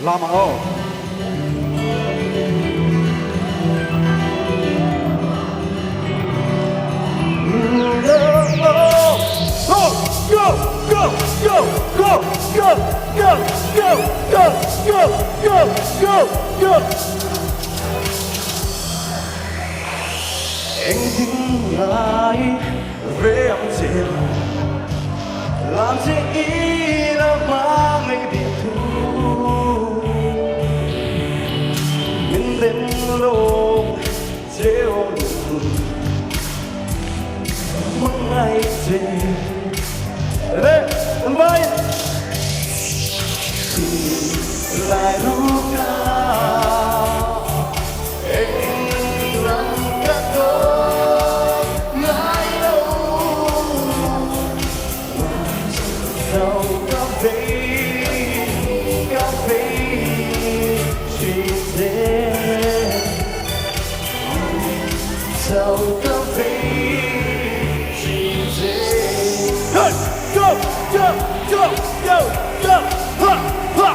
Lam ang aw. Go! Go! Go! Go! Go! Go! Go! Go! Go! Go! Go! Go! Go! Engtin ngai ve ang che Làm che i la hmangaih bik thu Min dem lawk che aw lung Hmangaih che Ve an vai Lai ruka Eng ram ka tawk ngai lo Zo ka vei ka vei thin che Zo ka vei thin che Hey! Go! Go! Go! Go! Go! Ha! Ha! Ha!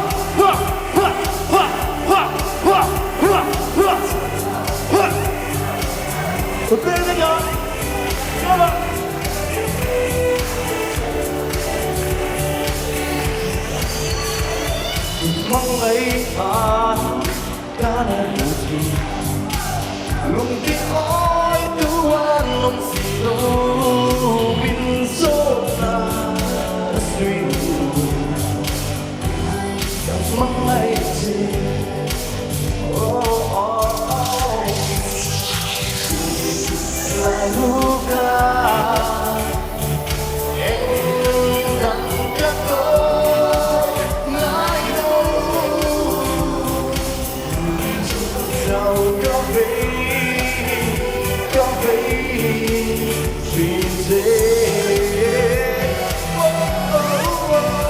Ha! Ha! Ha! Ha! Ha! Ha! Ha! Hmangaih ka la hmu thin Lungti awi tu an awm si lo Min zawt a ka sui lu Ka hmangaih che oh oh oh Lai luka eng dang ka tawk ngai lo Chau ka vei ka vei thin che oh oh oh.